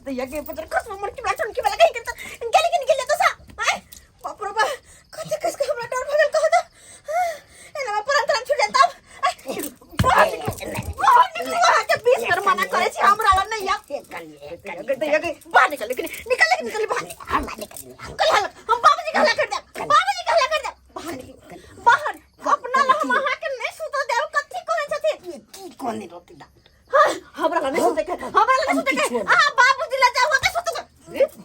दैया के पतर खसमा मुड़की वाला चुनकी वाला कहीं के गेली कि निकल तो सा आय बाप रे बाप कते कस के हमरा डर भगल कह तो एना में परम तरम छूट जाता बाहर निकलू बाहर निकलू अहाँ के 20 बेर मना करे छी हमरा ला नहीं आ दैया के बाहर निकल निकल निकल निकल बाहर निकल हल्ला हम बाबूजी के हल्ला कर दे बाबूजी के हल्ला कर दे बाहर निकलू बाहर अपना ला हम अहाँ के नहीं सुतल देब कथी कहै छथिन की कोने रोटी दा हाँ, हमरा ला नहीं सुते के हमरा ला नहीं सुते के अहाँ बाबूजी ला जाओ के सुते के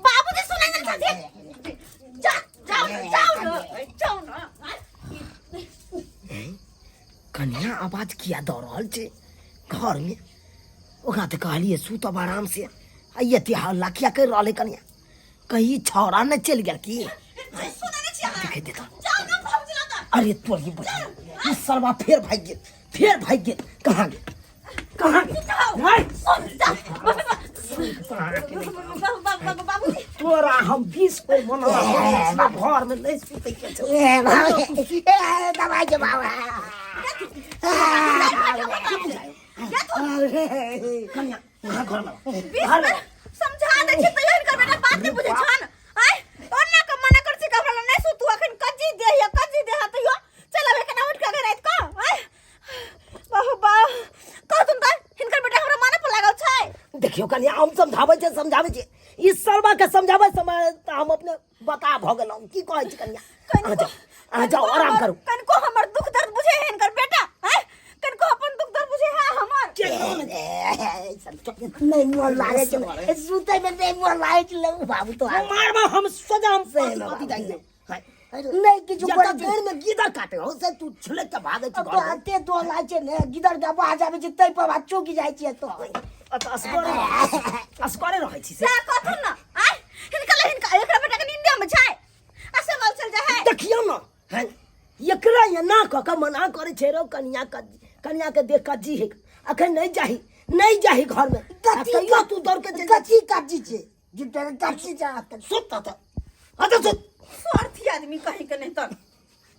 बाबूजी सुनै नहीं छथिन जा जाओ ना, जाओ ना जाओ ना कनिया आवाज किया दऽ रहल छै घरमे ओकरा तऽ कहलियै सुतब आराम से आ एते हल्ला किया करि रहल है कनिया कहीं छौड़ा नहि चलि गेल की सुनै नहीं छी अहाँ देखै देता जाओ ना बाबूजी ला अरे तोरी बहिन ई सरवा फेर भागि गेल फेर भागि गेल कहाँ गेल कहाँ गेल हाय, बाबूजी तोरा हम 20 को मना घर में नहीं सुतै के छौ दबाई के बाबा कनिया अहाँ घर में बीस बेर समझा दै छी तैयो हिनकर बेटा बात नहि बुझै छन आय ओना के मना कर छी हमरा लग नहि सुतू अखन कज्जी देह या कज्जी देह तैयो चल अबे केना उठ के राति को आय बाहु बा कह तुम त हिनकर बेटा हमरा माने पर लागल छै देखियो कनिया हम समझाबै छै समझाबै छै ई सरवा के समझाबै समय तऽ हम अपने बता भऽ गेलहुँ की कहै छी कनिया अहाँ जाउ अहाँ जाउ आराम करू कनको हमर दुख दर्द बुझे है हिनकर बेटा आय कनको अपन दुख दर्द बुझे है हमर नहीं मोन लागे छै सुतै में नहीं मोन लागे छै बाबू तो मारबा हम सजा हम सही में पति जाइए नहीं किछु जतऽ करै छै पेड़ में गीदड़ काटे हो से तू छुलक के भागे छी घर में। एते डर लागै छै ने गिदड़ के आवाज आबै छै ताहि पर बात चौंकि जाइ छियै तो अतऽ असगरे असगरे रहै छी से से कथन न आय हिनका ले हिनका एकरा बेटा के नींदे में छै आ से बाल चल जा है देखियौ न हैं एकरा एना कऽ कऽ मना करै छै रौ कनिया के कनिया के देख कज्जी है अखन नहीं जाही नहीं जाही घर में आ कथी तैयो तू दौड़ के चलि जा कथी कथी छै जुटे कथी छै सुत तऽ अतऽ सुत स्वार्थी आदमी कहीं के नहीं तर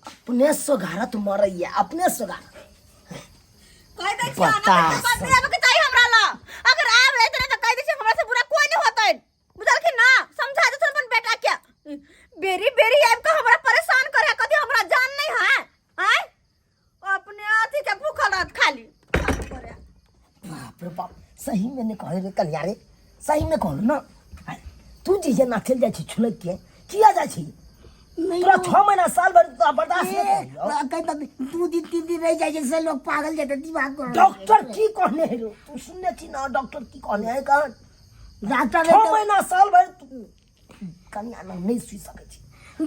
अपने सोगारत मरैया अपने सोगारत कह दै छी आना बतास। बेटा बात नहीं आबे के चाही हमरा ला अगर आबे त नहीं त कह दै छी हमरा से बुरा कोई नहीं होतै बुझलखिन ना समझा देथुन अपन बेटा के बेरी बेरी आबि के हमरा परेशान करे कथी हमरा जान नहीं है आय अपने अथी के भूखल रहत खाली करे। बाप रे बाप सही में नहीं कहे रे कन्या रे सही में कहलू ना आय, तू जे ये नाचल जाइ छी छुलक के किया जाइ छी तोरा 6 महीना साल भर तोरा बर्दाश्त नहीं करियौ। दू दिन तीन दिन रहि जाइ छै से लोग पागल जेतै दिमाग गड़बड़। डॉक्टर की कहने है रो तू सुनने छी ना डॉक्टर की कहने है कहन डॉक्टर 6 महीना साल भर तू कन्या लग नहीं सुति सकै छी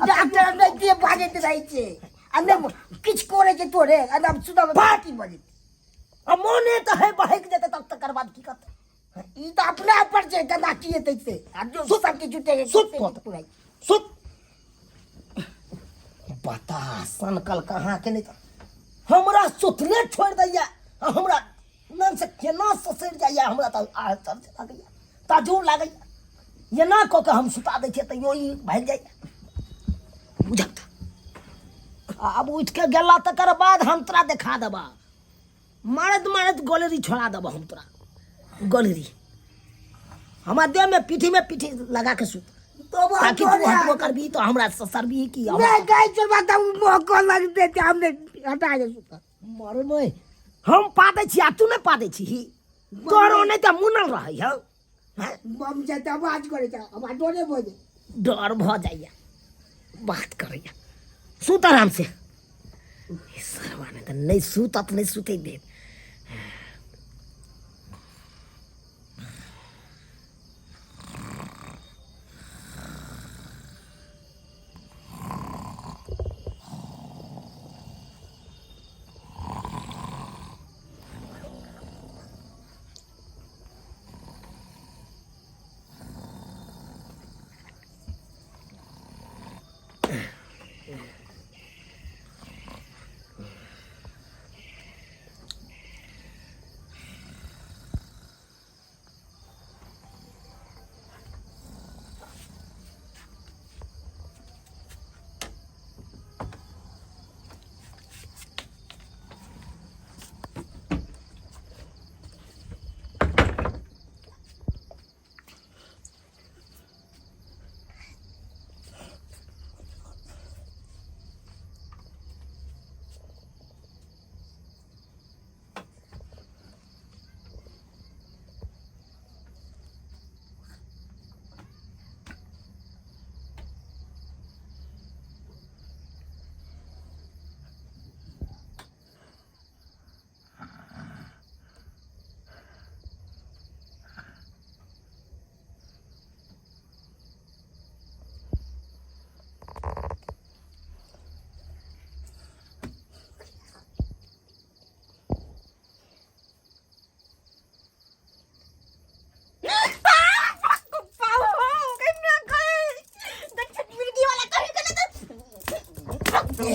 डॉक्टर नहि के बाजैत रहै छै आ नहि किछु करै छै तोरे आ नहि सुतब बात बजैत आ मोने तऽ है बहक जेतै तब तकर बाद की करतै ई तऽ अपना पर छै केना की हेतै से आ जो सुत। सबके जुटे सुत तो। सुत बता सनकल कहाँ के नहीं तऽ हमरा सुतले छोड़ि दैया आ हमरा मन से केना ससरि जाइया हमरा तऽ आश्चर्य लागैया ताजुब लागैया एना कऽ कऽ हम सुता दै छियै तैयो ई भागि जाइया बुझत आब उठि कऽ गेला तकर बाद हम तोरा देखा देबा मारैत मारैत गलेरी छोड़ा देबा हम तोरा गलेरी हमरा देहमे पीठीमे पीठी लगा के सुत तो ताकि तू हटबो करबी तो हमरा ससरबी की हमरा नहीं गाय चोरबा तब मुँह को लग देते हमने हटा दे सुता मरबै हम पादै छी आ तू नहि पादै छी तोरो नहि तऽ मुनल रहै हौ हैं? बम जाते आवाज करे छै हमरा डरे भऽ जाइ डर भऽ जाइया बात करैया सुत आराम से ई सरवा ने तऽ नहि सुतत नहि सुतै देत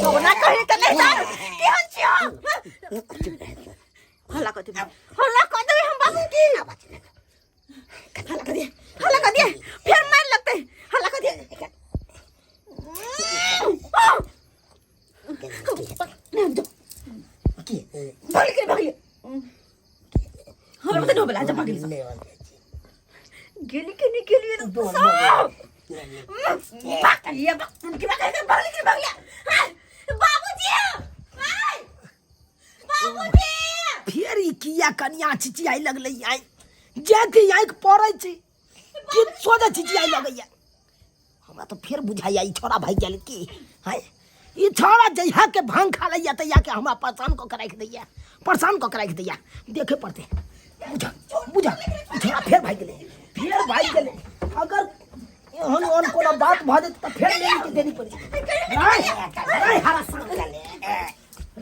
ओना कही त नहीं जान केहन छी हम हल्ला कर देबे, हल्ला कर देबे हम बाबू की। हल्ला कर दिए, हल्ला कर दिए, फिर मार लगते। हल्ला कर दिए। की भाग के भाग हमरा बता ढोबला जा भाग गेली के नहीं गेली तो सब भाग लिया, भाग उनकी भाग भाग के भाग लिया। हाँ, बाबूजी, हाय बाबूजी। फेर ई किया कनिया चिचियाइ लगलै आइ जे कि आँखि पड़ै छै कि सोझे चिचियाइ लगैया। हमरा तऽ फेर बुझाइया ई छोरा भागि गेल की है। ई छोरा जहिया के भांग खा लैया तहिया के हमरा परेशान कऽ के राखि दैया, परेशान कऽ के राखि दैया। देखे पड़तै। बुझा बुझा, ई छोरा फेर भागि गेलै, फेर भागि गेलै। अगर एहन ओहन कोनो बात भऽ जेतै तऽ फेर लेने के देरी पड़ि जेतै। नहीं हरा साँप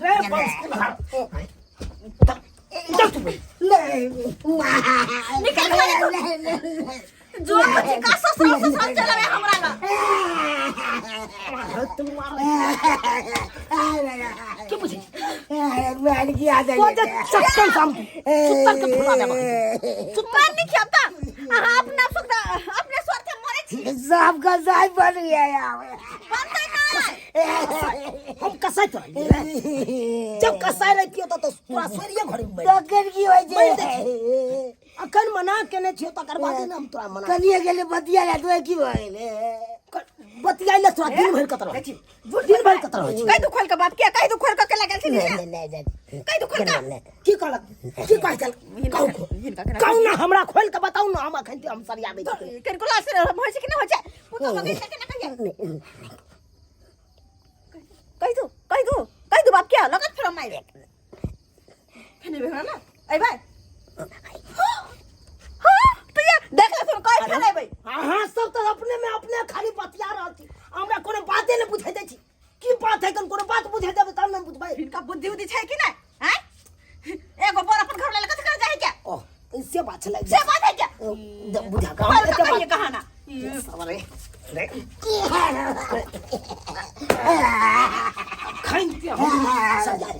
रे बंस कुल्हाड़। चल तू। निकल जो कुछ का ससुर ससुर चलावे हमरा ला। के पूछे तो जे चट्टन साम चुत्तर के फुला देबा। मार नहीं खेता अहाँ अपना सुख अपने स्वार्थ मरे छी। साहब का साहब बन गया यार। बनतै ना। हम कसाई तो रहियै। जब कसाई रहितियो तऽ तोरा सोरिये घरे में तखन की होइ छै? अखन मना केने छियो तकर बाद ने हम तोरा मना कनिए गेलै बतिया ला तो की भऽ गेलै? बतियाइ ले तोरा दिन भरि कतऽ रहै छी, दिन भरि कतऽ रहै छी? कहि दू खोल के बाप के, कहि दू खोल के केला गेल छी। नहि नहि नहि। कहि दू खोल के। की कहलक, की कहै छल? कहू। हिनका केना कहू ना, हमरा खोलि के बताउ ना, हम अखन हम सरिया दै छी। कनिको लाज से होइ छै कि नहि होइ छै? पुतोह भऽ गेल छै केना कहिया? कहि दू, कहि दू, कहि दू बाप के लगत फेर मारि फेर भेल ना अइबै। हाँ तो ये देख ले सुन, कहि फेर अइबै। अहाँ सब तऽ अपने में अपने खाली बतिया रहल छी, हमरा कोनो बाते नहि बुझै दै छी। की बात है? कोनो बात बुझै देबै तब ने बुझबै। हिनका बुद्धि उद्धि छै कि नहि? आँय, एगो बर अपन घर ले कथी कर जाइ के? ओ से बात छलै? से बात है क्या? बुझा खोल के कहिए कहाना। रे रे खैन के हम सजा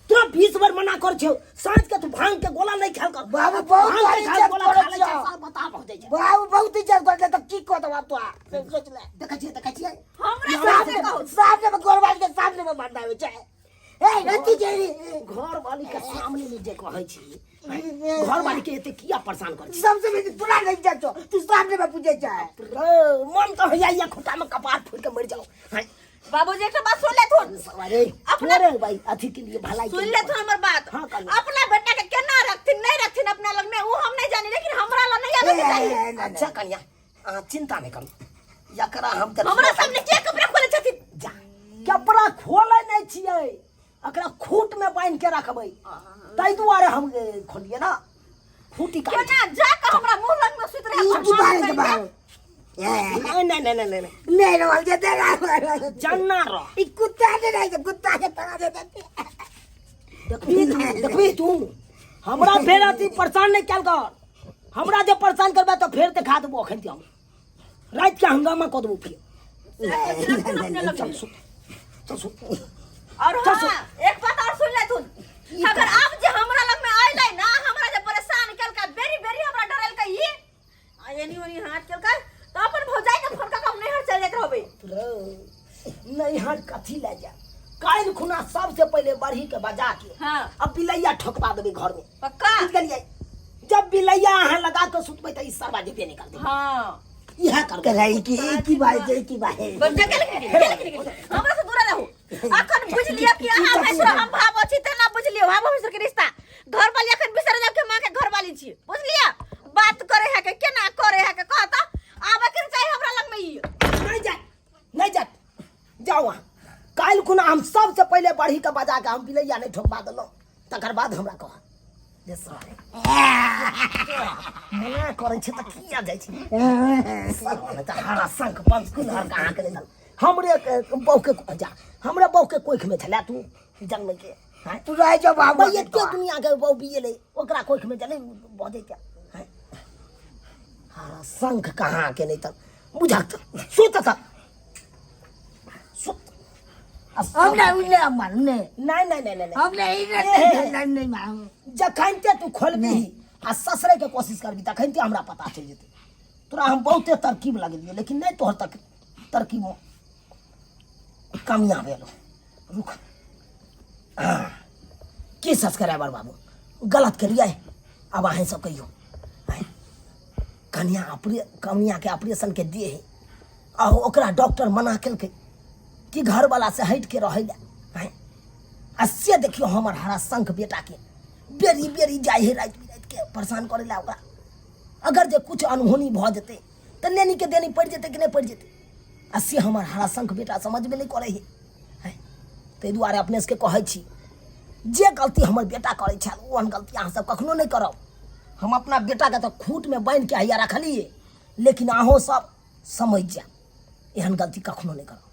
तोरा 20 बार मना कर छौ, साँझ के तू भांग के गोला नहीं खाल कर। बाबू, बहुत भांग के इज्जत गोला खा करै लै छै, छौ। साल बता भऽ जाइ छै। बाबू बहुत इज्जत कर तऽ की कह देब आब तोरा से सोच ले। देखै छियै, देखै छियै। हमरा सामने कहू। सामने में घरवाली के सामने में मरना होइ छै। ए रति जेरी घर वाली के सामने में जे कहै छी, घर वाली के एते किया परेशान करै छी? सबसे बेसी तोरा नहीं इज्जत छौ, तू सामने में पूछै छै। रे, मन तऽ होइया या खुटा में कपार फोड़ि के मरि जाओ। हैं, बाबूजी एकटा बात सुन लेथुन। सवारे अपना- तोरे भाई अथी के लिए, भलाई के सुन लिए। लेथुन हमर बात। हाँ, कहलहुँ। अपना बेटा के केना रखथिन नहीं रखथिन अपना लग में वो हम नहीं जानी, लेकिन हमरा ला नहीं आवे के चाहिए। अच्छा कन्या, अहाँ चिंता नहीं करू, एकरा हम देखियौ। हमरा सामने के कपड़ा खोले छथिन? जा कपड़ा खोले नहीं छियै, एकरा खूट में बांधि के रखबै, ताहि दुआरे हम खोलिए ना खूटी का। केना जा के हमरा मुंह लग में सुत रहे? ई की बात है बाबू? नहीं नहीं नहीं नहीं नहीं। नहीं रहल जे दे रहा। जन्ना रह। ई कुत्ता ने रहै छै, कुत्ता के तड़ा दे देते। देखबी देखबी तू हमरा फेर अथी परेशान नहीं कयल कर। हमरा जे परेशान करबै तऽ फेर देखा देबो। अखन हम राति के हंगामा कऽ देबो फेर। चल सुत, चल सुत। और हाँ, एक बात और सुन लेथुन, अगर आप जे हमरा लग में आइलै ना, हमरा जे परेशान केलका, बेरी बेरी हमरा डरेलका, ई आ एनी ओनी हाथ केलका, तो अपन भौजाई के फोन कऽ के हम नैहर चलि जाइत रहबै। रे नैहर कथी लए जाय? काल्हि खुना सबसे पहिले बढ़ी के बजा के अब बिलैया ठोकवा देबै घर में। पक्का। बुझि गेलियै? जब बिलैया अहाँ लगा के सुतबै तऽ ई सरवा जेबे नहि करतै। इएह करबै। कलाई की ई की बात छै, की बात है? बस जा, गेल कि गेल कि गेल? हमरा से दूर रहू। अखन बुझ लिअ कि अहाँ भैंसुर हम भाव छी तेना बुझ लियौ भाव भैंसुर के रिश्ता। घर वाली अखन बिसर जाब के माँ के घर वाली छी, बुझ लिअ। बात करे है के केना करे है के कहता आबे के चाही हमरा लग में ई। नहीं जाए, नहीं जाए, जाओ अहाँ। काल्हि खुना हम सबसे पहिले बढ़ी के बजा के हम बिलैया नहीं ठोकबा देलहुँ तकर बाद हमरा कह जे सारे मना करै छै तऽ किया जाइ छै? साला तऽ हरा शंख पंच कुल्हर के अहाँके नहि हमरे बहू के जा, हमरा बहू के कोखि में छलै तू जन्मै के। हाँ? तू रहै छौ बाबू। भाई एते दुनिया के बहू बियेलै ओकरा कोखि में जनै बजै के। हाँ? हरा शंख कहाँ के नहीं तऽ बुझक तऽ सुत तऽ सुत। आ हम नहि उ नहि मारू नहि। नहि नहि नहि नहि। हम नहि नहि नहि नहि मारू। जखन ते तू खोलबी आ ससरे के कोशिश करबी तखन ते हमरा पता चलि जेतै। तोरा हम बहुते तरकीब लगेलियै, लेकिन नहि तोहर तक तरकीब कामयाब भेलो। रुक, हाँ। की सब्सक्राइबर बाबू गलत केलियै? आब अहें सब कहियो, आँय, कनिया ऑपरे कनिया के ऑपरेशन के दिए है आ ओकरा डॉक्टर मना केलकै कि घरवाला से हटि के रहै लए, आँय, आ से देखियो हमर हरा शंख बेटा के बेरी बेरी जाइ है राति बिराति के परेशान करे ला। ओकरा अगर जे कुछ अनहोनी भऽ जेतै तऽ नेनी के देनी पड़ि जेतै कि नहि पड़ि जेतै? आ से हमर हरा शंख बेटा समझबे नहि करै है, आँय। ताहि दुआरे अपने सबके कहै छी, जे गलती हमर बेटा करै छल ओहन गलती अहाँ सब कखनो नहि करब। हम अपना बेटाके तऽ खूँटमे बान्हिके हैया रखलियै, लेकिन अहूँ सब समझि जायब, एहन गलती कखनो नहि करब।